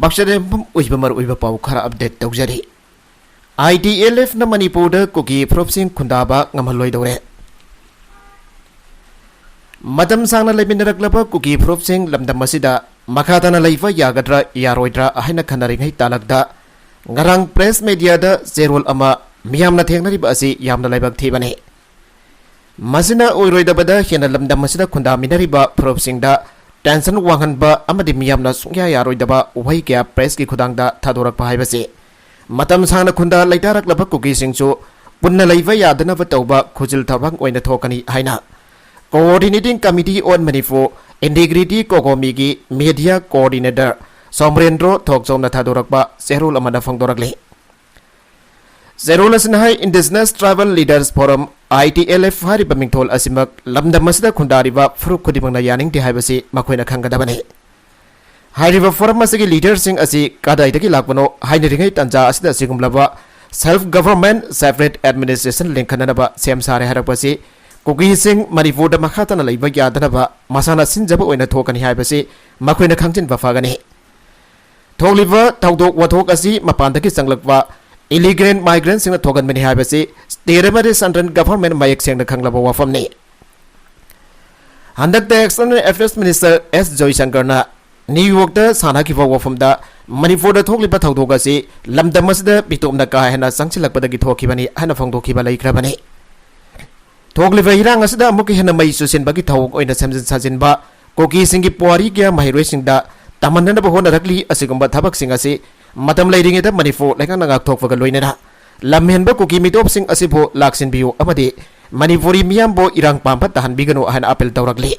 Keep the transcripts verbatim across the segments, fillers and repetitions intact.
Upset F M ꯑꯣꯏꯕ ꯃꯔꯨꯑꯣꯏꯕ ꯄꯥꯎ ꯈꯔ ꯑꯞꯗꯦꯠ ꯇꯧꯖꯔꯤ꯫ ꯑꯥꯏ ꯇꯤ ꯑꯦꯜ ꯑꯦꯐꯅ ꯃꯅꯤꯄꯨꯔꯗ ꯀꯨꯀꯤ ꯐꯨꯔꯨꯞꯁꯤꯡ ꯈꯨꯟꯗꯥꯕ ꯉꯝꯍꯜꯂꯣꯏꯗꯧꯔꯦ꯫ ꯃꯇꯝ ꯁꯥꯡꯅ ꯂꯩꯃꯤꯟꯅꯔꯛꯂꯕ ꯀꯨꯀꯤ ꯐꯨꯔꯨꯞꯁꯤꯡ ꯂꯝꯗꯝ ꯑꯁꯤꯗ ꯃꯈꯥ ꯇꯥꯅ ꯂꯩꯕ ꯌꯥꯒꯗ꯭ꯔꯥ ꯌꯥꯔꯣꯏꯗ꯭ꯔꯥ ꯍꯥꯏꯅ ꯈꯟꯅꯔꯤꯉꯩ ꯇꯥꯂꯛꯇ ꯉꯔꯥꯡ ꯄ꯭ꯔꯦꯁ ꯃꯦꯗꯤꯌꯥꯗ ꯆꯦꯔꯣꯜ ꯑꯃ ꯃꯤꯌꯥꯝꯅ ꯊꯦꯡꯅꯔꯤꯕ ꯑꯁꯤ ꯌꯥꯝꯅ ꯂꯥꯏꯕꯛ ꯊꯤꯕꯅꯤ꯫ ꯃꯁꯤꯅ ꯑꯣꯏꯔꯣꯏꯗꯕꯗ ꯍꯦꯟꯅ ꯂꯝꯗꯝ ꯑꯁꯤꯗ ꯈꯨꯟꯗꯥꯃꯤꯟꯅꯔꯤꯕ ꯐꯨꯔꯨꯞꯁꯤꯡꯗ ꯇꯦꯟꯁꯟ ꯋꯥꯡꯍꯟꯕ ꯑꯃꯗꯤ ꯃꯤꯌꯥꯝꯅ ꯁꯨꯡꯌꯥ ꯌꯥꯔꯣꯏꯗꯕ ꯋꯥꯍꯩ ꯀꯌꯥ ꯄ꯭ꯔꯦꯁꯀꯤ ꯈꯨꯠꯊꯥꯡꯗ ꯊꯥꯗꯣꯔꯛꯄ ꯍꯥꯏꯕꯁꯤ ꯃꯇꯝ ꯁꯥꯡꯅ ꯈꯨꯟꯗꯥ ꯂꯩꯇꯥꯔꯛꯂꯕ ꯀꯨꯀꯤꯁꯤꯡꯁꯨ ꯄꯨꯟꯅ ꯂꯩꯕ ꯌꯥꯗꯅꯕ ꯇꯧꯕ ꯈꯨꯖꯤꯜ ꯊꯕꯛ ꯑꯣꯏꯅ ꯊꯣꯛꯀꯅꯤ ꯍꯥꯏꯅ Coordinating Committee on Manipur Integrity, ꯀꯣꯀꯣꯃꯤꯒꯤ ꯃꯦꯗꯤꯌꯥ ꯀꯣꯑꯣꯔꯗꯤꯅꯦꯇꯔ ꯁꯣꯃꯔꯦꯟꯗ꯭ꯔꯣ ꯊꯣꯛꯆꯣꯝꯅ ꯊꯥꯗꯣꯔꯛꯄ ꯆꯦꯔꯣꯜ ꯑꯃꯗ ꯐꯣꯡꯗꯣꯔꯛꯂꯤ꯫ ꯆꯦꯔꯣꯜ ꯑꯁꯤꯅ ꯍꯥꯏ, Indigenous Tribal Leaders Forum, I T L F ꯍꯥꯏꯔꯤꯕ ꯃꯤꯡꯊꯣꯜ ꯑꯁꯤꯃꯛ ꯂꯝꯗꯝ ꯑꯁꯤꯗ ꯈꯨꯟꯗꯥꯔꯤꯕ ꯐꯨꯔꯨꯞ ꯈꯨꯗꯤꯡꯃꯛꯅ ꯌꯥꯅꯤꯡꯗꯦ ꯍꯥꯏꯕꯁꯤ ꯃꯈꯣꯏꯅ ꯈꯪꯒꯗꯕꯅꯤ꯫ ꯍꯥꯏꯔꯤꯕ ꯐꯣꯔꯝ ꯑꯁꯤꯒꯤ ꯂꯤꯗꯔꯁꯤꯡ ꯑꯁꯤ ꯀꯗꯥꯏꯗꯒꯤ ꯂꯥꯛꯄꯅꯣ ꯍꯥꯏꯅꯔꯤꯉꯩ ꯇꯥꯟꯖꯥ ꯑꯁꯤꯗ ꯑꯁꯤꯒꯨꯝꯂꯕ self government, separate administration ꯂꯤꯡꯈꯠꯅꯅꯕ ꯁꯦꯝ ꯁꯥꯔꯦ ꯍꯥꯏꯔꯛꯄꯁꯤ ꯀꯨꯀꯤꯁꯤꯡ ꯃꯅꯤꯄꯨꯔꯗ ꯃꯈꯥ ꯇꯥꯅ ꯂꯩꯕ ꯌꯥꯗꯅꯕ ꯃꯁꯥꯅ ꯁꯤꯟꯖꯕ ꯑꯣꯏꯅ ꯊꯣꯛꯀꯅꯤ ꯍꯥꯏꯕꯁꯤ ꯃꯈꯣꯏꯅ ꯈꯪꯖꯤꯟꯕ ꯐꯒꯅꯤ꯫ ꯊꯣꯛꯂꯤꯕ ꯊꯧꯗꯣꯛ ꯋꯥꯊꯣꯛ ꯑꯁꯤ ꯃꯄꯥꯟꯗꯒꯤ ꯆꯪꯂꯛꯄ illegal migrantꯁꯤꯡꯅ ꯊꯣꯛꯍꯟꯕꯅꯤ ꯍꯥꯏꯕꯁꯤ state ꯑꯃꯗꯤ central government ꯃꯌꯦꯛ ꯁꯦꯡꯅ ꯈꯪꯂꯕ ꯋꯥꯐꯝꯅꯤ꯫ ꯍꯟꯗꯛꯇ External Affairs Minister ꯑꯦꯁ ꯖꯣꯏꯁꯪꯀꯔꯅ ꯅ꯭ꯌꯨ ꯌꯣꯔꯛꯇ ꯁꯥꯟꯅꯈꯤꯕ ꯋꯥꯐꯝꯗ ꯃꯅꯤꯄꯨꯔꯗ ꯊꯣꯛꯂꯤꯕ ꯊꯧꯗꯣꯛ ꯑꯁꯤ ꯂꯝꯗꯝ ꯑꯁꯤꯗ ꯃꯤꯇꯣꯞꯅ ꯀꯥ ꯍꯦꯟꯅ ꯆꯪꯁꯤꯜꯂꯛꯄꯗꯒꯤ ꯊꯣꯛꯈꯤꯕꯅꯤ ꯍꯥꯏꯅ ꯐꯣꯡꯗꯣꯛꯈꯤꯕ ꯂꯩꯈ꯭ꯔꯕꯅꯤ꯫ ꯊꯣꯛꯂꯤꯕ ꯏꯔꯥꯡ ꯑꯁꯤꯗ ꯑꯃꯨꯛꯀ ꯍꯦꯟꯅ ꯃꯩ ꯆꯨꯁꯤꯟꯕꯒꯤ ꯊꯧꯑꯣꯡ ꯑꯣꯏꯅ ꯁꯦꯝꯖꯤꯟ ꯁꯥꯖꯤꯟꯕ, ꯀꯨꯀꯤꯁꯤꯡꯒꯤ ꯄꯨꯋꯥꯔꯤ ꯀꯌꯥ ꯃꯍꯩꯔꯣꯏꯁꯤꯡꯗ ꯇꯝꯍꯟꯅꯅꯕ ꯍꯣꯠꯅꯔꯛꯂꯤ꯫ ꯑꯁꯤꯒꯨꯝꯕ ꯊꯕꯛꯁꯤꯡ ꯑꯁꯤ ꯃꯇꯝ ꯂꯩꯔꯤꯉꯩꯗ ꯃꯅꯤꯄꯨꯔ ꯂꯩꯉꯥꯛꯅ ꯉꯥꯛꯊꯣꯛꯄꯒ ꯂꯣꯏꯅꯅ ꯂꯝꯍꯦꯟꯕ ꯀꯨꯀꯤ ꯃꯤꯇꯣꯞꯁꯤꯡ ꯑꯁꯤꯕꯨ ꯂꯥꯛꯁꯤꯟꯕꯤꯌꯨ ꯑꯃꯗꯤ ꯃꯅꯤꯄꯨꯔꯤ ꯃꯤꯌꯥꯝꯕꯨ ꯏꯔꯥꯡ ꯄꯥꯝꯕ ꯇꯥꯍꯟꯕꯤꯒꯅꯨ ꯍꯥꯏꯅ ꯑꯄꯤꯜ ꯇꯧꯔꯛꯂꯤ꯫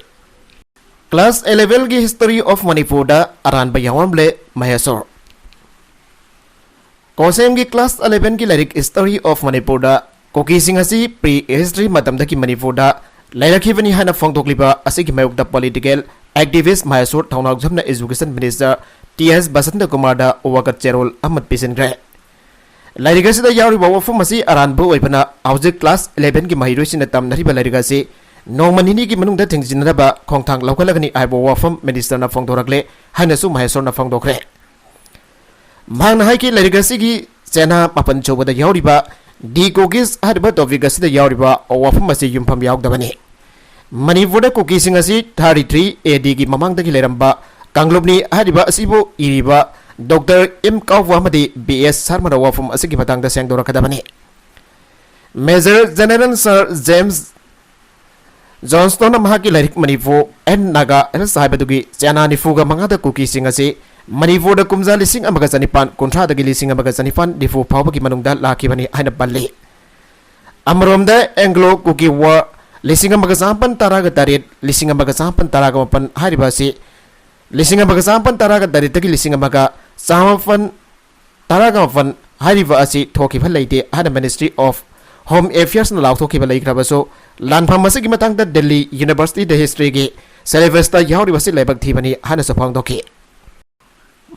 Class elevenꯒꯤ history of ꯃꯅꯤꯄꯨꯔꯗ ꯑꯔꯥꯟꯕ ꯌꯥꯎꯔꯝꯂꯦ, ꯃꯍꯦꯁꯣꯔ꯫ ꯀꯣꯁꯦꯝꯒꯤ class elevenꯒꯤ ꯂꯥꯏꯔꯤꯛ History of ꯃꯅꯤꯄꯨꯔꯗ ꯀꯨꯀꯤꯁꯤꯡ ꯑꯁꯤ pre history ꯃꯇꯝꯗꯒꯤ ꯃꯅꯤꯄꯨꯔꯗ ꯂꯩꯔꯛꯈꯤꯕꯅꯤ ꯍꯥꯏꯅ ꯐꯣꯡꯗꯣꯛꯂꯤꯕ ꯑꯁꯤꯒꯤ ꯃꯥꯌꯣꯛꯇ political activist ꯃꯍꯦꯁꯣꯔ ꯊꯧꯅꯥꯎꯖꯝꯅ Education Minister T S Basanta ꯀꯨꯃꯥꯔꯗ ꯋꯥꯀꯠ ꯆꯦꯔꯣꯜ ꯑꯃ ꯄꯤꯁꯤꯟꯈ꯭ꯔꯦ꯫ ꯂꯥꯏꯔꯤꯛ ꯑꯁꯤꯗ ꯌꯥꯎꯔꯤꯕ ꯋꯥꯐꯝ ꯑꯁꯤ ꯑꯔꯥꯟꯕ ꯑꯣꯏꯕꯅ ꯍꯧꯖꯤꯛ class elevenꯒꯤ ꯃꯍꯩꯔꯣꯏꯁꯤꯡꯅ ꯇꯝꯅꯔꯤꯕ ꯂꯥꯏꯔꯤꯛ ꯑꯁꯤ ꯅꯣꯡꯃ ꯅꯤꯅꯤꯒꯤ ꯃꯅꯨꯡꯗ ꯊꯤꯡꯖꯤꯟꯅꯅꯕ ꯈꯣꯡꯊꯥꯡ ꯂꯧꯈꯠꯂꯒꯅꯤ ꯍꯥꯏꯕ ꯋꯥꯐꯝ ministerꯅ ꯐꯣꯡꯗꯣꯔꯛꯂꯦ ꯍꯥꯏꯅꯁꯨ ꯃꯍꯦꯁꯣꯔꯅ ꯐꯣꯡꯗꯣꯛꯈ꯭ꯔꯦ꯫ ꯃꯍꯥꯛꯅ ꯍꯥꯏꯈꯤ, ꯂꯥꯏꯔꯤꯛ ꯑꯁꯤꯒꯤ ꯆꯦꯅꯥ ꯃꯥꯄꯟ ꯁꯨꯕꯗ ꯌꯥꯎꯔꯤꯕ "The Cookies" ꯍꯥꯏꯔꯤꯕ topic ꯑꯁꯤꯗ ꯌꯥꯎꯔꯤꯕ ꯋꯥꯐꯝ ꯑꯁꯤ ꯌꯨꯝꯐꯝ ꯌꯥꯎꯗꯕꯅꯤ꯫ ꯃꯅꯤꯄꯨꯔꯗ ꯀꯨꯀꯤꯁꯤꯡ ꯑꯁꯤ thirty three A D ꯒꯤ ꯃꯃꯥꯡꯗꯒꯤ ꯂꯩꯔꯝꯕ ꯀꯥꯡꯂꯨꯞꯅꯤ ꯍꯥꯏꯔꯤꯕ ꯑꯁꯤꯕꯨ ꯏꯔꯤꯕ ꯗꯣꯛꯇꯔ ꯏꯝ ꯀꯥꯎꯕ ꯑꯃꯗꯤ ꯕꯤ ꯑꯦꯁ ꯁꯔꯃꯅ ꯋꯥꯐꯝ ꯑꯁꯤꯒꯤ ꯃꯇꯥꯡꯗ ꯁꯦꯡꯗꯣꯔꯛꯀꯗꯕꯅꯤ꯫ ꯃꯦꯖꯔ ꯖꯦꯅꯦꯔꯦꯜ ꯁꯔ ꯖꯦꯝꯁ ꯖꯣꯟꯁꯇꯣꯟꯅ ꯃꯍꯥꯛꯀꯤ ꯂꯥꯏꯔꯤꯛ "ꯃꯅꯤꯄꯨꯔ ꯑꯦꯟ ꯅꯥꯒꯥ ꯍꯤꯜꯁ" ꯍꯥꯏꯕꯗꯨꯒꯤ ꯆꯦꯅꯥ ꯅꯤꯐꯨꯒ ꯃꯉꯥꯗ ꯀꯨꯀꯤꯁꯤꯡ ꯑꯁꯤ ꯃꯅꯤꯄꯨꯔꯗ ꯀꯨꯝꯖꯥ ꯂꯤꯁꯤꯡ ꯑꯃꯒ ꯆꯅꯤꯄꯥꯟ ꯀꯨꯟꯊ꯭ꯔꯥꯗꯒꯤ ꯂꯤꯁꯤꯡ ꯑꯃꯒ ꯆꯅꯤꯄꯥꯟ ꯅꯤꯐꯨ ꯐꯥꯎꯕꯒꯤ ꯃꯅꯨꯡꯗ ꯂꯥꯛꯈꯤꯕꯅꯤ ꯍꯥꯏꯅ ꯄꯜꯂꯤ꯫ ꯑꯃꯔꯣꯝꯗ, ꯑꯦꯡꯒ꯭ꯂꯣ ꯀꯨꯀꯤ ꯋꯥꯔ ꯂꯤꯁꯤꯡ ꯑꯃꯒ ꯆꯃꯥꯄꯟ ꯇꯔꯥꯒ ꯇꯔꯦꯠ, ꯂꯤꯁꯤꯡ ꯑꯃꯒ ꯆꯃꯥꯄꯟ ꯇꯔꯥꯒ ꯃꯥꯄꯟ ꯍꯥꯏꯔꯤꯕ ꯑꯁꯤ ꯂꯤꯁꯤꯡ ꯑꯃꯒ ꯆꯃꯥꯄꯟ ꯇꯔꯥꯒ ꯇꯔꯦꯠꯇꯒꯤ ꯂꯤꯁꯤꯡ ꯑꯃꯒ ꯆꯃꯥꯄꯟ ꯇꯔꯥꯒ ꯃꯥꯄꯟ ꯍꯥꯏꯔꯤꯕ ꯑꯁꯤ ꯊꯣꯛꯈꯤꯕ ꯂꯩꯇꯦ ꯍꯥꯏꯅ Ministry of Home Affairsꯅ ꯂꯥꯎꯊꯣꯛꯈꯤꯕ ꯂꯩꯈ꯭ꯔꯕꯁꯨ, ꯂꯥꯟꯐꯝ ꯑꯁꯤꯒꯤ ꯃꯇꯥꯡꯗ ꯗꯦꯜꯂꯤ ꯌꯨꯅꯤꯚꯔꯁꯤꯇꯤꯗ historyꯒꯤ syllabusꯇ ꯌꯥꯎꯔꯤꯕꯁꯤ ꯂꯥꯏꯕꯛ ꯊꯤꯕꯅꯤ ꯍꯥꯏꯅꯁꯨ ꯐꯣꯡꯗꯣꯛꯈꯤ꯫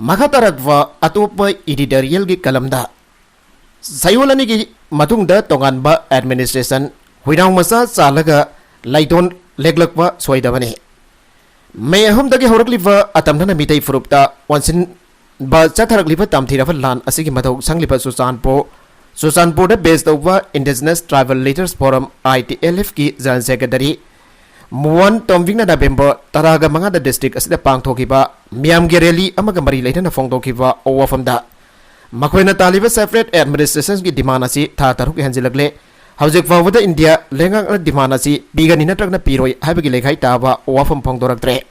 ꯃꯈꯥ ꯇꯥꯔꯛꯄ ꯑꯇꯣꯞꯄ editorialꯒꯤ columnꯗ, ꯆꯌꯣꯜ ꯑꯅꯤꯒꯤ ꯃꯇꯨꯡꯗ ꯇꯣꯉꯥꯟꯕ administration ꯍꯨꯏꯅꯥꯎ ꯃꯆꯥ ꯆꯥꯜꯂꯒ ꯂꯩꯇꯣꯟ ꯂꯦꯛꯂꯛꯄ ꯁꯣꯏꯗꯕꯅꯤ꯫ ꯃꯦ ꯑꯍꯨꯝꯗꯒꯤ ꯍꯧꯔꯛꯂꯤꯕ ꯑꯇꯝꯅꯅ ꯃꯤꯇꯩ ꯐꯨꯔꯨꯞꯇ ꯑꯣꯟꯁꯤꯟꯕ ꯆꯠꯊꯔꯛꯂꯤꯕ ꯇꯝꯊꯤꯔꯕ ꯂꯥꯟ ꯑꯁꯤꯒꯤ ꯃꯊꯧ ꯁꯪꯂꯤꯕ ꯆꯨꯔꯆꯥꯟꯄꯨꯔ, ꯆꯨꯔꯆꯥꯟꯄꯨꯔꯗ base ꯇꯧꯕ Indigenous Tribal Leaders Forum, ITLFꯀꯤ General Secretary ꯃꯨꯋꯥꯟ ꯇꯣꯝꯕꯤꯡꯅ November ꯇꯔꯥꯒ ꯃꯉꯥꯗ district ꯑꯁꯤꯗ ꯄꯥꯡꯊꯣꯛꯈꯤꯕ ꯃꯤꯌꯥꯝꯒꯤ rally ꯑꯃꯒ ꯃꯔꯤ ꯂꯩꯅꯅ ꯐꯣꯡꯗꯣꯛꯈꯤꯕ ꯋꯥꯐꯝꯗ, ꯃꯈꯣꯏꯅ ꯇꯥꯜꯂꯤꯕ separate administrationꯒꯤ demand ꯑꯁꯤ ꯊꯥ ꯇꯔꯨꯛ ꯍꯦꯟꯖꯤꯜꯂꯛꯂꯦ꯫ ꯍꯧꯖꯤꯛ ꯐꯥꯎꯕꯗ ꯏꯟꯗꯤꯌꯥ ꯂꯩꯉꯥꯛꯅ demand ꯑꯁꯤ ꯄꯤꯒꯅꯤ ꯅꯠꯇ꯭ꯔꯒꯅ ꯄꯤꯔꯣꯏ ꯍꯥꯏꯕꯒꯤ ꯂꯩꯈꯥꯏ ꯇꯥꯕ ꯋꯥꯐꯝ ꯐꯣꯡꯗꯣꯔꯛꯇ꯭ꯔꯦ꯫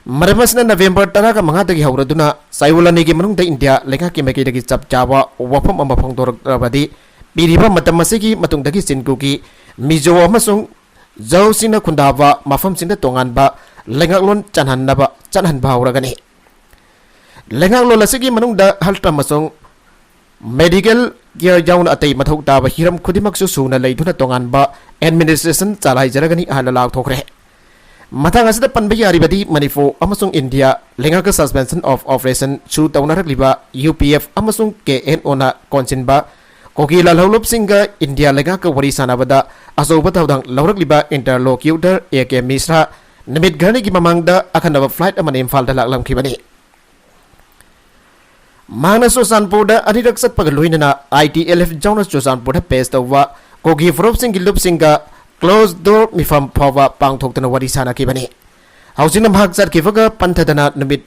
ꯃꯔꯝ ꯑꯁꯤꯅ, November ꯇꯔꯥꯒ ꯃꯉꯥꯗꯒꯤ ꯍꯧꯔꯗꯨꯅ ꯆꯌꯣꯜ ꯑꯅꯤꯒꯤ ꯃꯅꯨꯡꯗ ꯏꯟꯗꯤꯌꯥ ꯂꯩꯉꯥꯛꯀꯤ ꯃꯥꯏꯀꯩꯗꯒꯤ ꯆꯞ ꯆꯥꯕ ꯋꯥꯐꯝ ꯑꯃ ꯐꯣꯡꯗꯣꯔꯛꯂꯕꯗꯤ, ꯄꯤꯔꯤꯕ ꯃꯇꯝ ꯑꯁꯤꯒꯤ ꯃꯇꯨꯡꯗꯒꯤ ꯆꯤꯟꯀꯨꯀꯤ, ꯃꯤꯖꯣ ꯑꯃꯁꯨꯡ ꯖꯧꯁꯤꯡꯅ ꯈꯨꯟꯗꯥꯕ ꯃꯐꯝꯁꯤꯡꯗ ꯇꯣꯉꯥꯟꯕ ꯂꯩꯉꯥꯛꯂꯣꯟ ꯆꯟꯍꯟꯅꯕ, ꯆꯠꯍꯟꯕ ꯍꯧꯔꯒꯅꯤ꯫ ꯂꯩꯉꯥꯛꯂꯣꯟ ꯑꯁꯤꯒꯤ ꯃꯅꯨꯡꯗ health ꯑꯃꯁꯨꯡ medical care ꯌꯥꯎꯅ ꯑꯇꯩ ꯃꯊꯧ ꯇꯥꯕ ꯍꯤꯔꯝ ꯈꯨꯗꯤꯡꯃꯛꯁꯨ ꯁꯨꯅ ꯂꯩꯗꯨꯅ ꯇꯣꯉꯥꯟꯕ administration ꯆꯂꯥꯏꯖꯔꯒꯅꯤ ꯍꯥꯏꯅ ꯂꯥꯎꯊꯣꯛꯈ꯭ꯔꯦ꯫ ꯃꯇꯥꯡ ꯑꯁꯤꯗ ꯄꯟꯕ ꯌꯥꯔꯤꯕꯗꯤ, ꯃꯅꯤꯄꯨꯔ ꯑꯃꯁꯨꯡ ꯏꯟꯗꯤꯌꯥ ꯂꯩꯉꯥꯛꯀ suspension of operation ꯁꯨ ꯇꯧꯅꯔꯛꯂꯤꯕ UPF ꯑꯃꯁꯨꯡ KNOꯅ ꯀꯣꯟꯁꯤꯟꯕ ꯀꯨꯀꯤ ꯂꯥꯜꯍꯧꯂꯨꯞꯁꯤꯡꯒ ꯏꯟꯗꯤꯌꯥ ꯂꯩꯉꯥꯛꯀ ꯋꯥꯔꯤ ꯁꯥꯟꯅꯕꯗ ꯑꯆꯧꯕ ꯊꯧꯗꯥꯡ ꯂꯧꯔꯛꯂꯤꯕ interlocutor A K ꯃꯤꯁ꯭ꯔꯥ ꯅꯨꯃꯤꯠ ꯈꯔꯅꯤꯒꯤ ꯃꯃꯥꯡꯗ ꯑꯈꯟꯅꯕ flight ꯑꯃꯅ ꯏꯝꯐꯥꯜꯗ ꯂꯥꯛꯂꯝꯈꯤꯕꯅꯤ꯫ ꯃꯍꯥꯛꯅ ꯆꯨꯔꯆꯥꯟꯄꯨꯔꯗ ꯑꯅꯤꯔꯛ ꯆꯠꯄꯒ ꯂꯣꯏꯅꯅ ITLF ꯌꯥꯎꯅ ꯆꯨꯔꯆꯥꯟꯄꯨꯔꯗ ꯄꯦꯁ ꯇꯧꯕ ꯀꯨꯀꯤ ꯐꯨꯔꯨꯞꯁꯤꯡꯒꯤ ꯂꯨꯞꯁꯤꯡꯒ ꯀ꯭ꯂꯣꯖ ꯗꯣꯔ ꯃꯤꯐꯝ ꯐꯥꯎꯕ ꯄꯥꯡꯊꯣꯛꯇꯨꯅ ꯋꯥꯔꯤ ꯁꯥꯅꯈꯤꯕꯅꯤ꯫ ꯍꯧꯖꯤꯛꯅ ꯃꯍꯥꯛ ꯆꯠꯈꯤꯕꯒ ꯄꯟꯊꯗꯅ ꯅꯨꯃꯤꯠ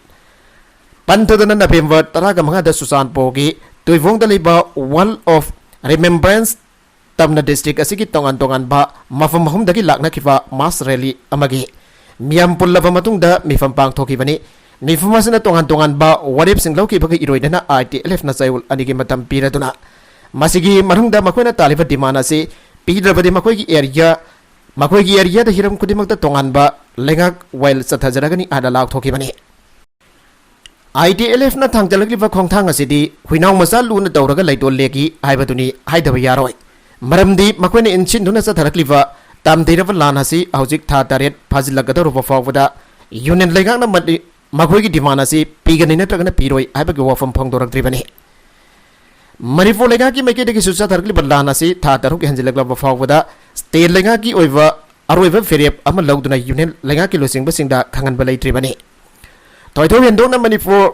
ꯄꯟꯊꯗꯅ ꯅꯕꯦꯝꯕꯔ ꯇꯔꯥꯒ ꯃꯉꯥꯗ ꯆꯨꯔꯆꯥꯟꯄꯨꯔꯒꯤ ꯇꯨꯏꯕꯣꯡꯗ ꯂꯩꯕ Wall of Remembrance ꯇꯝꯅ ꯗꯤꯁꯇ꯭ꯔꯤꯛ ꯑꯁꯤꯒꯤ ꯇꯣꯉꯥꯟ ꯇꯣꯉꯥꯟꯕ ꯃꯐꯝ ꯑꯍꯨꯝꯗꯒꯤ ꯂꯥꯛꯅꯈꯤꯕ ꯃꯥꯁ ꯔꯦꯂꯤ ꯑꯃꯒꯤ ꯃꯤꯌꯥꯝ ꯄꯨꯜꯂꯕ ꯃꯇꯨꯡꯗ ꯃꯤꯐꯝ ꯄꯥꯡꯊꯣꯛꯈꯤꯕꯅꯤ꯫ ꯃꯤꯐꯝ ꯑꯁꯤꯅ ꯇꯣꯉꯥꯟ ꯇꯣꯉꯥꯟꯕ ꯋꯥꯔꯦꯞꯁꯤꯡ ꯂꯧꯈꯤꯕꯒꯤ ꯏꯔꯣꯏꯗꯅ ITLFꯅ ꯆꯌꯣꯜ ꯑꯅꯤꯒꯤ ꯃꯇꯝ ꯄꯤꯔꯗꯨꯅ ꯃꯁꯤꯒꯤ ꯃꯅꯨꯡꯗ ꯃꯈꯣꯏꯅ ꯇꯥꯜꯂꯤꯕ ꯗꯤꯃꯥꯟ ꯑꯁꯤ ꯄꯤꯗ꯭ꯔꯕꯗꯤ ꯃꯈꯣꯏꯒꯤ ꯑꯦꯔꯤꯌꯥ ꯃꯈꯣꯏꯒꯤ ꯑꯦꯔꯤꯌꯥꯗ ꯍꯤꯔꯝ ꯈꯨꯗꯤꯡꯃꯛꯇ ꯇꯣꯉꯥꯟꯕ ꯂꯩꯉꯥꯛ ꯋꯥꯌꯦꯜ ꯆꯠꯊꯖꯔꯒꯅꯤ ꯍꯥꯏꯅ ꯂꯥꯎꯊꯣꯛꯈꯤꯕꯅꯤ꯫ ITLFꯅ ꯊꯥꯡꯖꯜꯂꯛꯂꯤꯕ ꯈꯣꯡꯊꯥꯡ ꯑꯁꯤꯗꯤ ꯍꯨꯏꯅꯥꯎ ꯃꯆꯥ ꯂꯨꯅ ꯇꯧꯔꯒ ꯂꯩꯇꯣꯜ ꯂꯦꯛꯏ ꯍꯥꯏꯕꯗꯨꯅꯤ ꯍꯥꯏꯗꯕ ꯌꯥꯔꯣꯏ꯫ ꯃꯔꯝꯗꯤ ꯃꯈꯣꯏꯅ ꯏꯟꯁꯤꯟꯗꯨꯅ ꯆꯠꯊꯔꯛꯂꯤꯕ ꯇꯝꯊꯤꯔꯕ ꯂꯥꯟ ꯑꯁꯤ ꯍꯧꯖꯤꯛ ꯊꯥ ꯇꯔꯦꯠ ꯐꯥꯖꯤꯜꯂꯛꯀꯗꯧꯔꯕ ꯐꯥꯎꯕꯗ ꯌꯨꯅꯤꯌꯟ ꯂꯩꯉꯥꯛꯅ ꯃꯗꯤ-, ꯃꯈꯣꯏꯒꯤ ꯗꯤꯃꯥꯟ ꯑꯁꯤ ꯄꯤꯒꯅꯤ ꯅꯠꯇ꯭ꯔꯒꯅ ꯄꯤꯔꯣꯏ ꯍꯥꯏꯕꯒꯤ ꯋꯥꯐꯝ ꯐꯣꯡꯗꯣꯔꯛꯇ꯭ꯔꯤꯕꯅꯤ꯫ ꯃꯅꯤꯄꯨꯔ ꯂꯩꯉꯥꯛꯀꯤ ꯃꯥꯏꯀꯩꯗꯒꯤꯁꯨ ꯆꯠꯊꯔꯛꯂꯤꯕ ꯂꯥꯟ ꯑꯁꯤ ꯊꯥ ꯇꯔꯨꯛ ꯍꯦꯟꯖꯤꯜꯂꯛꯂꯕ ꯐꯥꯎꯕꯗ ꯁ꯭ꯇꯦꯠ ꯂꯩꯉꯥꯛꯀꯤ ꯑꯣꯏꯕ ꯑꯔꯣꯏꯕ ꯐꯤꯔꯦꯞ ꯑꯃ ꯂꯧꯗꯨꯅ ꯌꯨꯅꯤꯌꯟ ꯂꯩꯉꯥꯛꯀꯤ ꯂꯨꯆꯤꯡꯕꯁꯤꯡꯗ ꯈꯪꯍꯟꯕ ꯂꯩꯇ꯭ꯔꯤꯕꯅꯤ꯫ ꯊꯣꯏꯗꯣꯛ ꯍꯦꯟꯗꯣꯛꯅ ꯃꯅꯤꯄꯨꯔ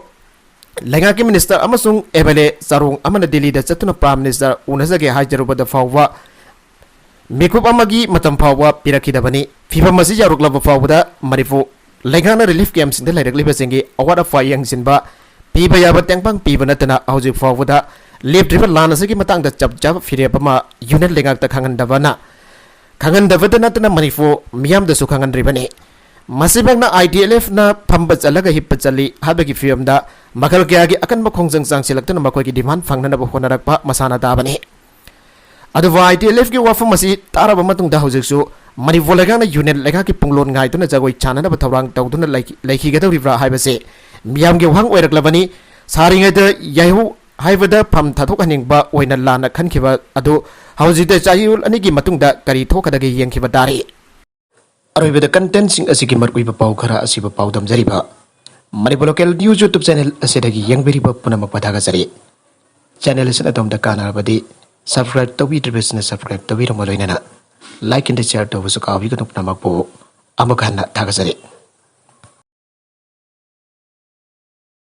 ꯂꯩꯉꯥꯛꯀꯤ ꯃꯤꯅꯤꯁꯇꯔ ꯑꯃꯁꯨꯡ MLA ꯆꯔꯣꯡ ꯑꯃꯅ ꯗꯤꯜꯂꯤꯗ ꯆꯠꯇꯨꯅ ꯄ꯭ꯔꯥꯏꯝ ꯃꯤꯅꯤꯁꯇꯔ ꯎꯅꯖꯒꯦ ꯍꯥꯏꯖꯔꯨꯕꯗ ꯐꯥꯎꯕ ꯃꯤꯀꯨꯞ ꯑꯃꯒꯤ ꯃꯇꯝ ꯐꯥꯎꯕ ꯄꯤꯔꯛꯈꯤꯗꯕꯅꯤ꯫ ꯐꯤꯚꯝ ꯑꯁꯤ ꯌꯧꯔꯛꯂꯕ ꯐꯥꯎꯕꯗ ꯃꯅꯤꯄꯨꯔ ꯂꯩꯉꯥꯛꯅ ꯔꯤꯂꯤꯐ ꯀꯦꯝꯞꯁꯤꯡꯗ ꯂꯩꯔꯛꯂꯤꯕꯁꯤꯡꯒꯤ ꯑꯋꯥꯠ ꯑꯄꯥ ꯌꯦꯡꯁꯤꯟꯕ ꯄꯤꯕ ꯌꯥꯕ ꯇꯦꯡꯕꯥꯡ ꯄꯤꯕ ꯅꯠꯇꯅ ꯍꯧꯖꯤꯛ ꯐꯥꯎꯕꯗ ꯂꯦꯞꯇ꯭ꯔꯤꯕ ꯂꯥꯟ ꯑꯁꯤꯒꯤ ꯃꯇꯥꯡꯗ ꯆꯞ ꯆꯥꯕ ꯐꯤꯔꯦꯞ ꯑꯃ ꯌꯨꯅꯤꯌꯟ ꯂꯩꯉꯥꯛꯇ ꯈꯪꯍꯟꯗꯕꯅ, ꯈꯪꯍꯟꯗꯕꯇ ꯅꯠꯇꯅ ꯃꯅꯤꯄꯨꯔ ꯃꯤꯌꯥꯝꯗꯁꯨ ꯈꯪꯍꯟꯗ꯭ꯔꯤꯕꯅꯤ꯫ ꯃꯁꯤꯃꯛꯅ ITLFꯅ ꯐꯝꯕ ꯆꯠꯂꯒ ꯍꯤꯞꯄ ꯆꯠꯂꯤ ꯍꯥꯏꯕꯒꯤ ꯐꯤꯕꯝꯗ ꯃꯈꯜ ꯀꯌꯥꯒꯤ ꯑꯀꯟꯕ ꯈꯣꯡꯖꯪ ꯆꯪꯁꯤꯜꯂꯛꯇꯨꯅ ꯃꯈꯣꯏꯒꯤ ꯗꯤꯃꯥꯟ ꯐꯪꯅꯅꯕ ꯍꯣꯠꯅꯔꯛꯄ ꯃꯁꯥꯅ ꯇꯥꯕꯅꯤ꯫ ꯑꯗꯨꯕꯨ ITLFꯀꯤ ꯋꯥꯐꯝ ꯑꯁꯤ ꯇꯥꯔꯕ ꯃꯇꯨꯡꯗ ꯍꯧꯖꯤꯛꯁꯨ ꯃꯅꯤꯄꯨꯔ ꯂꯩꯉꯥꯛꯅ ꯌꯨꯅꯤꯌꯟ ꯂꯩꯉꯥꯛꯀꯤ ꯄꯨꯡꯂꯣꯟ ꯉꯥꯏꯗꯨꯅ ꯖꯒꯣꯏ ꯁꯥꯟꯅꯅꯕ ꯊꯧꯔꯥꯡ ꯇꯧꯗꯨꯅ ꯂꯩꯈꯤ-, ꯂꯩꯈꯤꯒꯗꯧꯔꯤꯕ꯭ꯔꯥ ꯍꯥꯏꯕꯁꯤ ꯃꯤꯌꯥꯝꯒꯤ ꯋꯥꯍꯪ ꯑꯣꯏꯔꯛꯂꯕꯅꯤ꯫ ꯁꯥꯔꯤꯉꯩꯗ ꯌꯥꯏꯍꯧ ꯍꯥꯏꯕꯗ ꯐꯝ ꯊꯥꯗꯣꯛꯍꯟꯅꯤꯡꯕ ꯑꯣꯏꯅ ꯂꯥꯟꯅ ꯈꯟꯈꯤꯕ ꯑꯗꯨ ꯍꯧꯖꯤꯛꯇ ꯆꯌꯣꯜ ꯑꯅꯤꯒꯤ ꯃꯇꯨꯡꯗ ꯀꯔꯤ ꯊꯣꯛꯀꯗꯒꯦ ꯌꯦꯡꯈꯤꯕ ꯇꯥꯔꯦ꯫ ꯑꯔꯣꯏꯕꯗ ꯀꯟꯇꯦꯟꯁꯤꯡ ꯑꯁꯤꯒꯤ ꯃꯔꯨꯑꯣꯏꯕ ꯄꯥꯎ ꯈꯔ ꯑꯁꯤꯕꯨ ꯄꯥꯎꯗꯝꯖꯔꯤꯕ Manipur local news YouTube channel ꯑꯁꯤꯗꯒꯤ ꯌꯦꯡꯕꯤꯔꯤꯕ ꯄꯨꯝꯅꯃꯛꯄꯨ ꯊꯥꯒꯠꯆꯔꯤ꯫ ꯆꯦꯅꯦꯜ ꯑꯁꯤꯅ ꯑꯗꯣꯝꯗ ꯀꯥꯟꯅꯔꯕꯗꯤ ꯁꯕꯁꯀ꯭ꯔꯥꯏꯕ ꯇꯧꯕꯤꯗ꯭ꯔꯤꯕꯁꯤꯅ ꯁꯕꯁꯀ꯭ꯔꯥꯏꯕ ꯇꯧꯕꯤꯔꯝꯕ ꯂꯣꯏꯅꯅ ꯂꯥꯏꯛ ꯑꯦꯟ ꯁꯤꯌꯔ ꯇꯧꯕꯁꯨ ꯀꯥꯎꯕꯤꯒꯅꯨ꯫ ꯄꯨꯝꯅꯃꯛꯄꯨ ꯑꯃꯨꯛ ꯍꯟꯅ ꯊꯥꯒꯠꯆꯔꯤ꯫